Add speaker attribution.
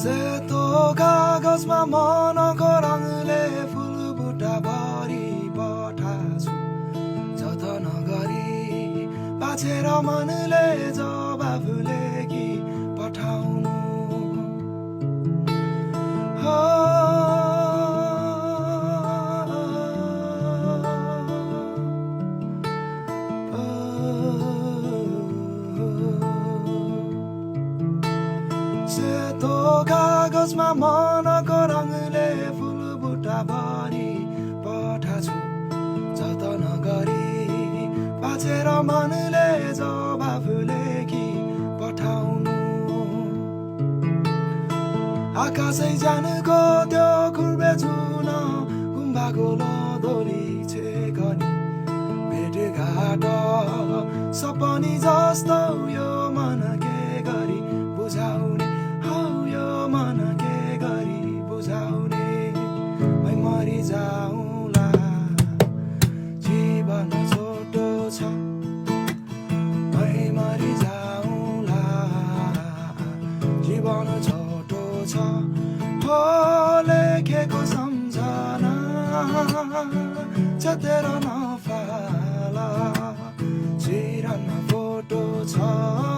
Speaker 1: सेतो कागजमा मनको रङले फुलबुटा भरि पठाछु जतन गरी बाछेर मनले जवाफ लेखी पठाउनु हो सेतो कागजमा मनको रङले फुलबुटा भरि पठाछु जतन गरी बाछेर मनले जवाफ लेखी पठाउनु आकाशै जानको त्यो खुर्बे जुन गुम्बाको लोदोली छेकनी भेटघाट सपनी जस्तो यो मन के गरी बुझाउने हौ यो मन के गरी बुझाउने मै मरि जाउँला जीवन छोटो छ मै मरि जाउँला जीवन छोटो छ हो लेखेको सम्झना चतेर नफाला चिरमा फोटो छ